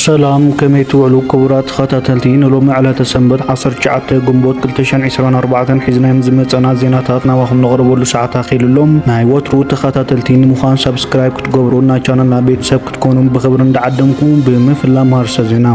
ሰላም፣ ከመይ ትውዕሉ ክቡራት ተኸታተልቲ? ንሎሚ ዕለተ ሰንበት ዓሰርተ ትሽዓተ ግንቦት ክልተ ሽሕን ዕስራን ኣርባዕተን ሒዝናዮም ዝመጸና ዜናታት ናባኹም ነቕርበሉ ሰዓት ኣኺሉ ኣሎ። ናይ ወትሩ ተኸታተልቲ ንምዃን ሳብስክራይብ ክትገብሩ፣ ናይ ቻነልና ቤተሰብ ክትኮኑ ብኽብሪ እንዳዓደምኩ፣ ብምፍላም ኣርእስተ ዜና።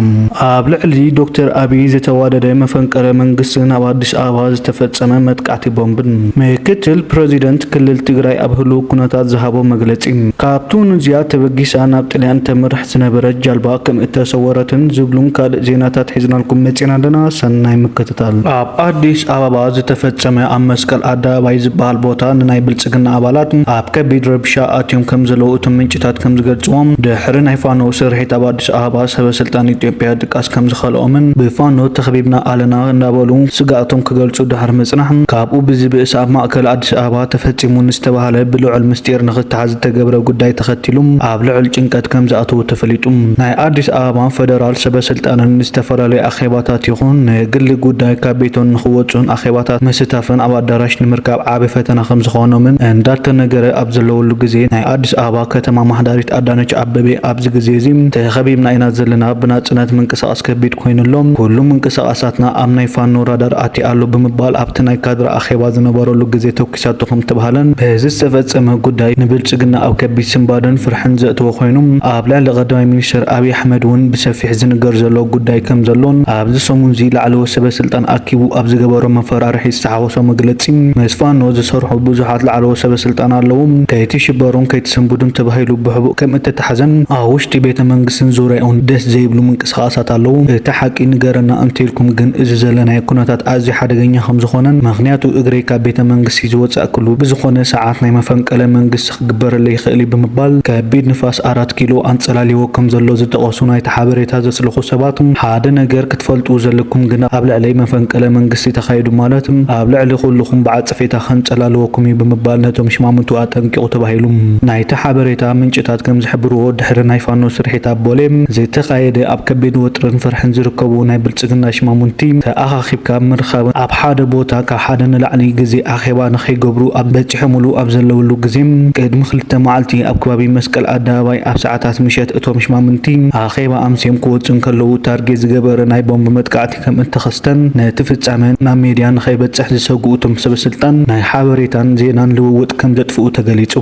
ኣብ ልዕሊ ዶክተር ኣቢይ ዝተዋደደ መፈንቀለ መንግስትን ኣብ ኣዲስ ኣበባ ዝተፈጸመ መጥቃዕቲ ቦምብን። ምክትል ፕረዚደንት ክልል ትግራይ ኣብ ህሉው ኩነታት ዝሃቦ መግለጺ። ካብ ቱኒዝያ ተበጊሳ ናብ ጥልያን ተምርሕ ዝነበረት ጃልባ ከም እተሰወረትን ዝብሉን ካልእ ዜናታት ሒዝናልኩም መጺና ኣለና። ሰናይ ምክትታል። ኣብ ኣዲስ ኣበባ ዝተፈጸመ ኣብ መስቀል ኣደባባይ ዝበሃል ቦታ ንናይ ብልጽግና ኣባላት ኣብ ከቢድ ረብሻ ኣትዮም ከም ዘለዉ እቶም ምንጭታት ከም ዝገልጽዎም፣ ድሕሪ ናይ ፋኖ ስርሒት ኣብ ኣዲስ ኣበባ ሰበ ስልጣን ኢትዮጵያ ድቃስ ከም ዝኸልኦምን ብፋኖ ተኸቢብና ኣለና እንዳበሉ ስግኣቶም ክገልጹ ድሕሪ ምጽናሕ፣ ካብኡ ብዝብእስ ኣብ ማእከል ኣዲስ ኣበባ ተፈጺሙ ንዝተባህለ ብልዑል ምስጢር ንኽተሓዝ ዝተገብረ ጉዳይ ተኸቲሉ ኣብ ልዑል ጭንቀት ከም ዝኣተዉ ተፈሊጡ። ናይ ኣዲስ ኣበባ ፈደራል ሰበ ስልጣንን ዝተፈላለዩ ኣኼባታት ይኹን ንግሊ ጉዳይ ካብ ቤቶም ንኽወጹን ኣኼባታት ምስታፍን ኣብ ኣዳራሽ ንምርካብ ዓቢ ፈተና ከም ዝኾኖምን እንዳተነገረ ኣብ ዘለወሉ ግዜ፣ ናይ ኣዲስ ኣበባ ከተማ ማሕዳሪት ኣዳነች ኣበቤ ኣብዚ ግዜ እዚ ተኸቢብና ኢና ዘለና፣ ብናጽነት ምንቅስቓስ ከቢድ ኮይኑሎም፣ ኩሉ ምንቅስቓሳትና ኣብ ናይ ፋኖ ራዳር ኣትዩ ኣሎ ብምባል ኣብቲ ናይ ካድረ ኣኼባ ዝነበረሉ ግዜ ተኩሳቶ ከም ተባህለን በዚ ዝተፈጸመ ጉዳይ ንብልጽግና ኣብ ከቢድ ስንባደን ፍርሕን ዘእተወ ኮይኑ፣ ኣብ ልዕሊ ቀዳማይ ሚኒስትር ኣብይ ኣሕመድ እውን ብሰፊሕ ዝንገር ዘሎ ጉዳይ ከም ዘሎን ኣብዚ ሰሙን እዚ ላዕለዎት ሰበ ስልጣን ኣኪቡ ኣብ ዝገበሮ መፈራርሒ ዝተሓወሶ መግለጺ፣ ምስ ፋኖ ዝሰርሑ ብዙሓት ላዕለዎት ሰበ ስልጣን ኣለዉ፣ ከይትሽበሩን ከይትሰንብዱን ተባሂሉ ብሕቡእ ከም እተታሕዘን ኣብ ውሽጢ ቤተ መንግስትን ዙርያኡን ደስ ዘይብሉ ምንቅስቓሳት ኣለዉ። እቲ ሓቂ ንገረና እንተኢልኩም ግን እዚ ዘለናዮ ኩነታት ኣዝዩ ሓደገኛ ከም ዝኾነን፣ ምኽንያቱ እግረይ ካብ ቤተ መንግስቲ ዝወጻእክሉ ብዝኾነ ሰዓት ናይ መፈንቀለ መንግስቲ ክግበረለይ ይኽእል እዩ ብምባል ከቢድ ንፋስ ኣራት ኪሎ ኣንጸላልዎ ከም ዘሎ ዝጠቐሱ ናይቲ ሓበሬታ ዘስለኹ ሰባት፣ ሓደ ነገር ክትፈልጡ ዘለኩም ግና ኣብ ልዕለይ መፈንቀለ መንግስቲ ተኻይዱ ማለት ኣብ ልዕሊ ኩልኹም ብዓጸፌታ ከንጸላልወኩም እዩ ብምባል ነቶም ሽማምንቱ ኣጠንቂቑ ተባሂሉ። ናይቲ ሓበሬታ ምንጭታት ከም ዝሕብርዎ፣ ድሕሪ ናይ ፋኖ ስርሒት ኣብ ቦሌ ዝተኻየደ ኣብ ከቢድ ወጥርን ፍርሕን ዝርከቡ ናይ ብልጽግና ሽማሙንቲ ተኣኻኺብካ ምርኻብን ኣብ ሓደ ቦታ ካብ ሓደ ንላዕሊ ግዜ ኣኼባ ንኸይገብሩ ኣብ በጺሖምሉ ኣብ ዘለውሉ ግዜ፣ ቅድሚ ክልተ መዓልቲ ኣብ ከባቢ መስቀል ኣደባባይ ኣብ ሰዓታት ምሸት እቶም ሽማምንቲ ኣኼባ ኣምስዮም ክወጹ እንከለዉ ታርጌት ዝገበረ ናይ ቦምብ መጥቃዕቲ ከም እተኸስተን ነቲ ፍጻመ ናብ ሜድያ ንኸይበጽሕ ዝሰግኡ እቶም ሰበ ስልጣን ናይ ሓበሬታን ዜናን ልውውጥ ከም ዘጥፍኡ ተገሊጹ።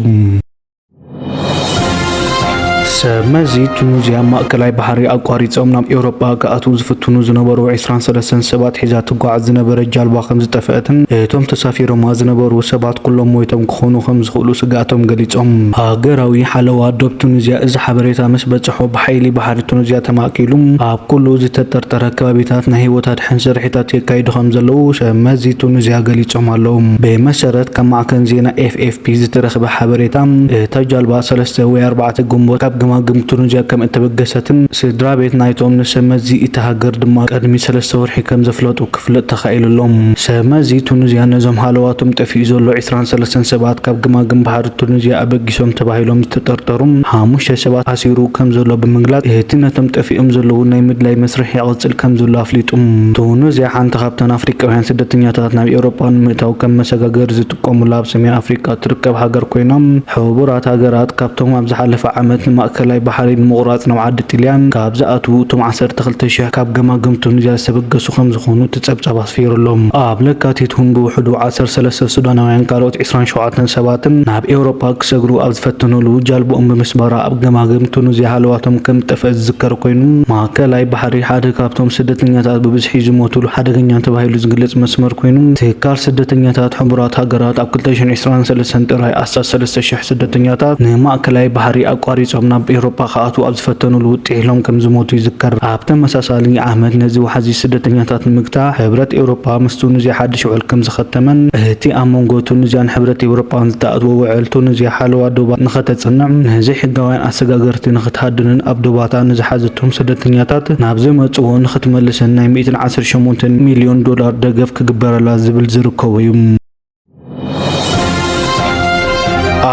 ሰብ መዚ ቱኒዝያ ማእከላይ ባሕሪ ኣቋሪጾም ናብ ኤውሮጳ ክኣትዉ ዝፍትኑ ዝነበሩ ዕስራን ሰለስተን ሰባት ሒዛ ትጓዓዝ ዝነበረት ጃልባ ከም ዝጠፍአትን እቶም ተሳፊሮማ ዝነበሩ ሰባት ኩሎም ሞይቶም ክኾኑ ከም ዝኽእሉ ስግኣቶም ገሊጾም። ሃገራዊ ሓለዋ ዶብ ቱኒዝያ እዚ ሓበሬታ ምስ በጽሖ ብሓይሊ ባሕሪ ቱኒዝያ ተማእኪሉ ኣብ ኩሉ ዝተጠርጠረ ከባቢታት ናይ ህይወት ኣድሕን ስርሒታት የካይዱ ከም ዘለዉ ሰብ መዚ ቱኒዝያ ገሊጾም ኣለዉ። ብመሰረት ካብ ማዕከን ዜና ኤፍ ኤፍ ፒ ዝተረኽበ ሓበሬታ፣ እታ ጃልባ ሰለስተ ወይ ኣርባዕተ ግንቦት ካብ ገማግም ቱኒዝያ ከም እተበገሰትን ስድራ ቤት ናይቶም ንሰብ መዚ እታ ሃገር ድማ ቅድሚ ሰለስተ ወርሒ ከም ዘፍለጡ ክፍለጥ ተኻኢሉ ኣሎ። ሰብ መዚ ቱኒዝያ ነዞም ሃለዋቶም ጠፊኡ ዘሎ ዕስራን ሰለስተን ሰባት ካብ ገማግም ባሕሪ ቱኒዝያ ኣበጊሶም ተባሂሎም ዝተጠርጠሩ ሓሙሽተ ሰባት ኣሲሩ ከም ዘሎ ብምግላጽ፣ እቲ ነቶም ጠፊኦም ዘለዉ ናይ ምድላይ መስርሕ ይቕጽል ከም ዘሎ ኣፍሊጡ። ቱኒዝያ ሓንቲ ካብተን ኣፍሪቃውያን ስደተኛታት ናብ ኤውሮጳ ንምእታው ከም መሰጋገሪ ዝጥቀሙላ ኣብ ሰሜን ኣፍሪቃ ትርከብ ሃገር ኮይና፣ ሕቡራት ሃገራት ካብቶም ኣብ ዝሓለፈ ዓመት ንማእከላይ ባሕሪ ንምቑራጽ ናብ ዓዲ ጥልያን ካብ ዝኣትዉ እቶም ዓሰርተ ክልተ ሽሕ ካብ ገማግም ቱኒዝያ ዝተበገሱ ከም ዝኾኑ እቲ ጸብጻብ ኣስፊሩ ኣሎ። ኣብ ለካቲት እውን ብውሕዱ ዓሰርተ ሰለስተ ሱዳናውያን ካልኦት ዕስራን ሸውዓተን ሰባትን ናብ ኤውሮጳ ክሰግሩ ኣብ ዝፈተኑሉ ጃልባኦም ብምስባራ ኣብ ገማግም ቱኒዝያ ሃለዋቶም ከም ዝጠፍአ ዝዝከር ኮይኑ፣ ማእከላይ ባሕሪ ሓደ ካብቶም ስደተኛታት ብብዝሒ ዝሞቱሉ ሓደገኛ ተባሂሉ ዝግለጽ መስመር ኮይኑ፣ ትካል ስደተኛታት ሕቡራት ሃገራት ኣብ ክልተ ሽሕን ዕስራን ሰለስተን ጥራይ ኣስታት ሰለስተ ሽሕ ስደተኛታት ንማእከላይ ባሕሪ ኣቋሪጾም ናብ ኤውሮጳ ክኣትዉ ኣብ ዝፈተኑሉ ውጥሕ ኢሎም ከም ዝሞቱ ይዝከር። ኣብ ተመሳሳሊ ዓመት ነዚ ዋሕዚ ስደተኛታት ንምግታእ፣ ሕብረት ኤውሮጳ ምስ ቱኒዝያ ሓድሽ ውዕል ከም ዝኸተመን፣ እቲ ኣብ መንጎ ቱኒዝያን ሕብረት ኤውሮጳን ዝተኣትወ ውዕል፣ ቱኒዝያ ሓለዋ ዶባት ንኸተጽንዕ፣ ንዘይሕጋውያን ኣሰጋገርቲ ንኽትሃድንን ኣብ ዶባታ ንዝሓዘቶም ስደተኛታት ናብ ዝመጽዎ ንኽትመልስን ናይ ሚእትን ዓሰርተ ሸሞንተን ሚልዮን ዶላር ደገፍ ክግበረላ ዝብል ዝርከቦ እዩ።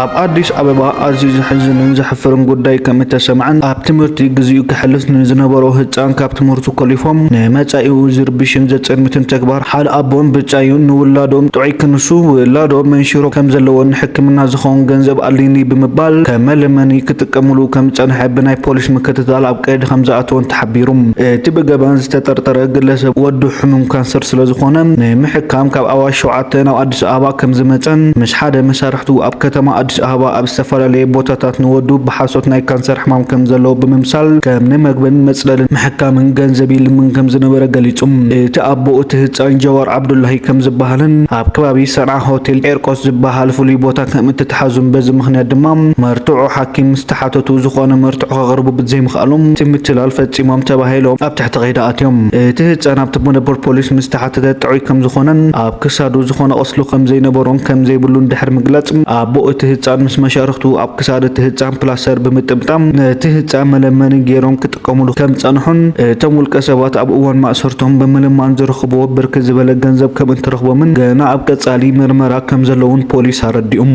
ኣብ ኣዲስ ኣበባ ኣዝዩ ዘሕዝንን ዘሕፍርን ጉዳይ ከም እተሰምዐን፣ ኣብ ትምህርቲ ግዜኡ ከሕልፍ ንዝነበሮ ህጻን ካብ ትምህርቱ ኮሊፎም ንመጻኢኡ ዝርብሽን ዘጸልምትን ተግባር ሓደ ኣቦን ብጻዩን ንውላዶም ጥዑይ ክንሱ ውላዶም መንሽሮ ከም ዘለዎን ንሕክምና ዝኸውን ገንዘብ ኣድልይኒ ብምባል ከም መለመኒ ክጥቀምሉ ከም ዝጸንሐ ብናይ ፖሊስ ምክትታል ኣብ ቀይዲ ከም ዝኣተወን ተሓቢሩ። እቲ ብገበን ዝተጠርጠረ ግለሰብ ወዱ ሕሙም ካንሰር ስለ ዝኾነ ንምሕካም ካብ ኣዋሽ ሸውዓተ ናብ ኣዲስ ኣበባ ከም ዝመጸን ምስ ሓደ መሳርሕቱ ኣብ ከተማ ኣዲስ ኣበባ ኣብ ዝተፈላለየ ቦታታት ንወዱ ብሓሶት ናይ ካንሰር ሕማም ከም ዘለዎ ብምምሳል ከም ንመግብን መጽለልን ምሕካምን ገንዘብ ይልምን ከም ዝነበረ ገሊጹ። እቲ ኣቦ እቲ ህጻን ጀዋር ዓብዱላሂ ከም ዝበሃልን ኣብ ከባቢ ሰንዓ ሆቴል ቄርቆስ ዝበሃል ፍሉይ ቦታ ከም እተተሓዙን በዚ ምኽንያት ድማ መርትዖ ሓኪም ምስ ተሓተቱ ዝኾነ መርትዖ ከቕርቡ ብዘይምኽኣሎም እቲ ምትላል ፈጺሞም ተባሂሎም ኣብ ትሕቲ ቀይዲ ኣትዮም። እቲ ህጻን ኣብቲ መደበር ፖሊስ ምስ ተሓተተ ጥዑይ ከም ዝኾነን ኣብ ክሳዱ ዝኾነ ቁስሊ ከም ዘይነበሮን ከም ዘይብሉን ድሕሪ ምግላጽ ኣቦ እቲ ህጻን ምስ መሻርኽቱ ኣብ ክሳድ እቲ ህጻን ፕላስተር ብምጥምጣም ነቲ ህጻን መለመኒ ገይሮም ክጥቀሙሉ ከም ዝጸንሑን እቶም ውልቀ ሰባት ኣብ እዋን ማእሰርቶም ብምልማን ዝረኽብዎ ብርክት ዝበለ ገንዘብ ከም እትረኽቦምን ገና ኣብ ቀጻሊ ምርመራ ከም ዘለውን ፖሊስ ኣረዲኡ።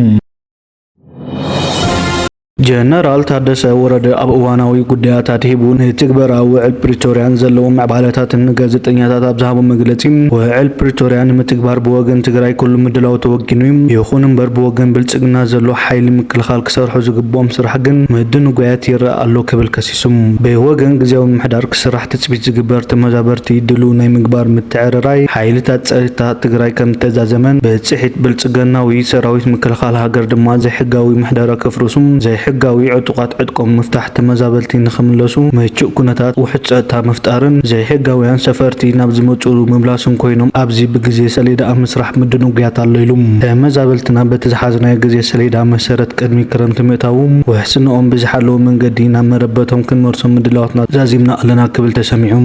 ጀነራል ታደሰ ወረደ ኣብ እዋናዊ ጉዳያት ኣድሂቡ ንትግበራ ውዕል ፕሪቶርያን ዘለዎም ምዕባለታትን ንጋዜጠኛታት ኣብ ዝሃቦ መግለጺ፣ ውዕል ፕሪቶርያ ንምትግባር ብወገን ትግራይ ኩሉ ምድላው ተወጊኑ እዩ። ይኹን እምበር ብወገን ብልጽግና ዘሎ ሓይሊ ምክልኻል ክሰርሑ ዝግብኦም ስራሕ ግን ምድንጓያት ይረኣ ኣሎ ክብል ከሲሱ። ብወገን ግዝያዊ ምምሕዳር ክስራሕ ትጽቢት ዝግበር ተመዛበርቲ ድልው ናይ ምግባር ምትዕርራይ ሓይልታት ጸጥታ ትግራይ ከም ዝተዛዘመን ብጽሒት ብልጽግናዊ ሰራዊት ምክልኻል ሃገር ድማ ዘይሕጋዊ ምሕደራ ከፍርሱ፣ ዘይሕጋዊ ዕጡቓት ዕጥቆም ምፍታሕ፣ ተመዛበልቲ ንኽምለሱ ምቹእ ኩነታት ውሕስ ጸጥታ ምፍጣርን ዘይሕጋውያን ሰፈርቲ ናብ ዝመጽእሉ ምምላስን ኮይኖም ኣብዚ ብግዜ ሰሌዳ ኣብ ምስራሕ ምድንጉያት ኣሎ ኢሉ። ተመዛበልትና በቲ ዝሓዝናዮ ግዜ ሰሌዳ መሰረት ቅድሚ ክረምቲ ምእታዉ ውሕስንኦም ብዝሓለወ መንገዲ ናብ መረበቶም ክንመልሶም ምድላዋትና ዛዚምና ኣለና ክብል ተሰሚዑ።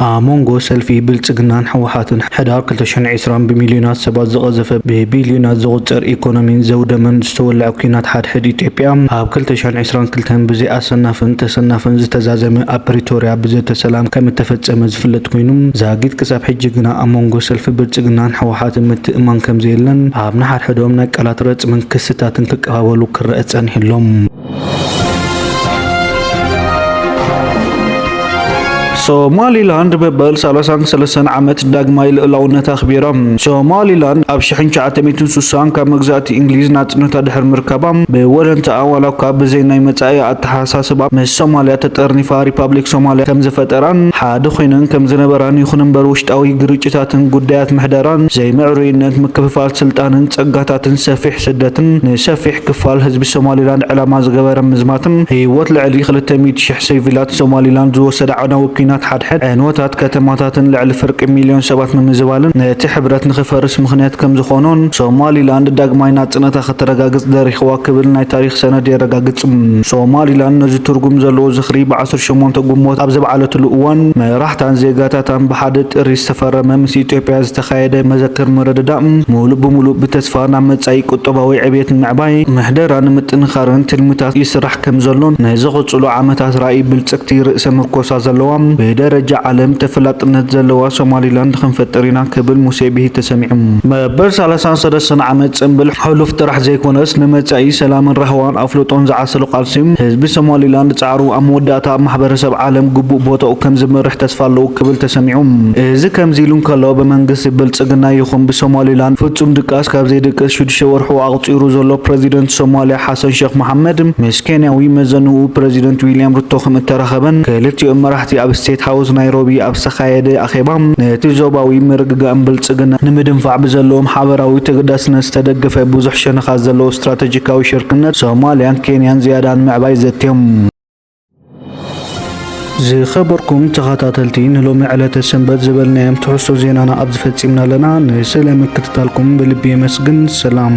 ኣብ መንጎ ሰልፊ ብልጽግናን ህወሓትን ሕዳር ክልተ ሽሕን ዕስራን ብሚልዮናት ሰባት ዝቐዘፈ ብቢልዮናት ዝቑጸር ኢኮኖሚን ዘውደመን ዝተወልዐ ኲናት ሓድሕድ ኢትዮጵያ ኣብ ክልተ ሽሕን ዕስራን ክልተን ብዘይ ኣሰናፍን ተሰናፍን ዝተዛዘመ ኣብ ፕሪቶርያ ብዘተ ሰላም ከም እተፈጸመ ዝፍለጥ ኮይኑ ዛጊት ክሳብ ሕጂ ግና ኣብ መንጎ ሰልፊ ብልጽግናን ህወሓትን ምትእምማን ከም ዘየለን ኣብ ንሓድሕዶም ናይ ቃላት ረጽምን ክስታትን ክቀባበሉ ክረአ ጸኒሑ ኣሎ። ሶማሊላንድ መበል ሰላሳን ሰለስተን ዓመት ዳግማይ ልኡላውነት ኣኽቢራ። ሶማሊላንድ ኣብ ሽሕን ትሽዓተ ሚእትን ስሳን ካብ መግዛእቲ እንግሊዝ ናጽነታ ድሕሪ ምርካባ ብወለንታኣ ዋላ እኳ ብዘይ ናይ መጻኢ ኣተሓሳስባ ምስ ሶማልያ ተጠርኒፋ ሪፓብሊክ ሶማልያ ከም ዝፈጠራን ሓደ ኮይነን ከም ዝነበራን ይኹን እምበር ውሽጣዊ ግርጭታትን ጉዳያት ምሕደራን ዘይምዕሩይነት ምክፍፋል ስልጣንን ጸጋታትን ሰፊሕ ስደትን ንሰፊሕ ክፋል ህዝቢ ሶማሊላንድ ዕላማ ዝገበረ ምዝማትን ህይወት ልዕሊ ክልተ ሚእቲ ሽሕ ሲቪላት ሶማሊላንድ ዝወሰደ ኣዕናዊ ኲናት ሓድሕድ ዕንወታት ከተማታትን ልዕሊ ፍርቂ ሚልዮን ሰባት ምምዝባልን ነቲ ሕብረት ንኽፈርስ ምኽንያት ከም ዝኾኖን ሶማሊላንድ ዳግማይ ናጽነታ ከተረጋግጽ ደሪኽዋ ክብል ናይ ታሪኽ ሰነድ የረጋግጽ። ሶማሊላንድ ነዚ ትርጉም ዘለዎ ዝኽሪ ብ ዓሰርተ ሸሞንተ ግንቦት ኣብ ዘብዓለትሉ እዋን መራሕታን ዜጋታታን ብሓደ ጥሪ ዝተፈረመ ምስ ኢትዮጵያ ዝተኻየደ መዘክር ምርድዳእ ሙሉእ ብሙሉእ ብተስፋ ናብ መጻኢ ቁጠባዊ ዕብየት ንምዕባይ ምሕደራ ንምጥንኻርን ትልምታት ይስራሕ ከም ዘሎን ንዝቕጽሉ ዓመታት ራእይ ብልጽግቲ ርእሰ ምርኮሳ ዘለዋ ብደረጃ ዓለም ተፈላጥነት ዘለዋ ሶማሊላንድ ክንፈጥር ኢና ክብል ሙሴ ቢሂ ተሰሚዑ። መበል ሰላሳን ሰለስተን ዓመት ጽንብል ሕሉፍ ጥራሕ ዘይኮነስ ንመጻኢ ሰላምን ራህዋን ኣፍልጦን ዝዓሰሎ ቃልሲ ህዝቢ ሶማሊላንድ ጻዕሩ ኣብ መወዳእታ ኣብ ማሕበረሰብ ዓለም ግቡእ ቦታኡ ከም ዝመርሕ ተስፋ ኣለዎ ክብል ተሰሚዑ። እዚ ከምዚ ኢሉ እንከሎ ብመንግስቲ ብልጽግና ይኹን ብሶማሊላንድ ፍጹም ድቃስ ካብ ዘይድቅስ ሽዱሽተ ወርሑ ኣቑጺሩ ዘሎ ፕረዚደንት ሶማሊያ ሓሰን ሸኽ መሓመድ ምስ ኬንያዊ መዘንኡ ፕረዚደንት ዊልያም ሩቶ ከም እተራኸበን ክልቲኦም መራሕቲ ኣብ ስቴት ሃውስ ናይሮቢ ኣብ ዝተኻየደ ኣኼባ ነቲ ዞባዊ ምርግጋእን ብልጽግና ንምድንፋዕ ብዘለዎም ሓበራዊ ተገዳስነት ዝተደገፈ ብዙሕ ሸነኻት ዘለዎ ስትራተጂካዊ ሽርክነት ሶማልያን ኬንያን ዝያዳ ንምዕባይ ዘትዮም። ዝኸበርኩም ተኸታተልቲ ንሎሚ ዕለተ ሰንበት ዝበልናዮም ትሕዝቶ ዜናና ኣብዚ ፈጺምና ኣለና። ንስለ ምክትታልኩም ብልቢ የመስግን። ሰላም።